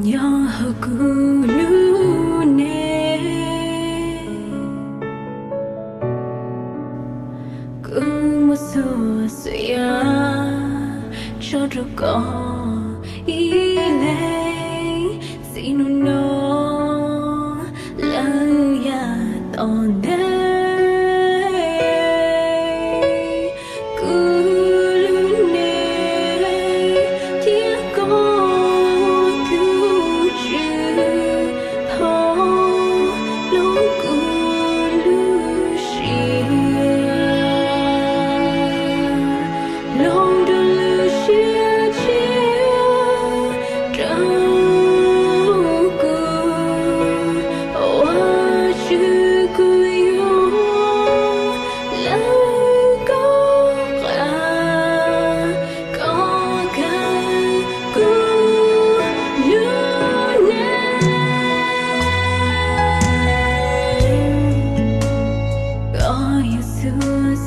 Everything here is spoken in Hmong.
Nyob hauv kuv lub neej, kuv muaj txhua txhua yam tso rau koj ib leeg. Txij hnub no lawm yav tom ntej, kuv lub neej thiab koj tus tswv thov hloov kuv lub siab, hloov rau lub siab tshiab rau kuv, Vajtswv, kuv yuav lawv koj qab, koj kawm kuv lub neej. Koj yog Yexus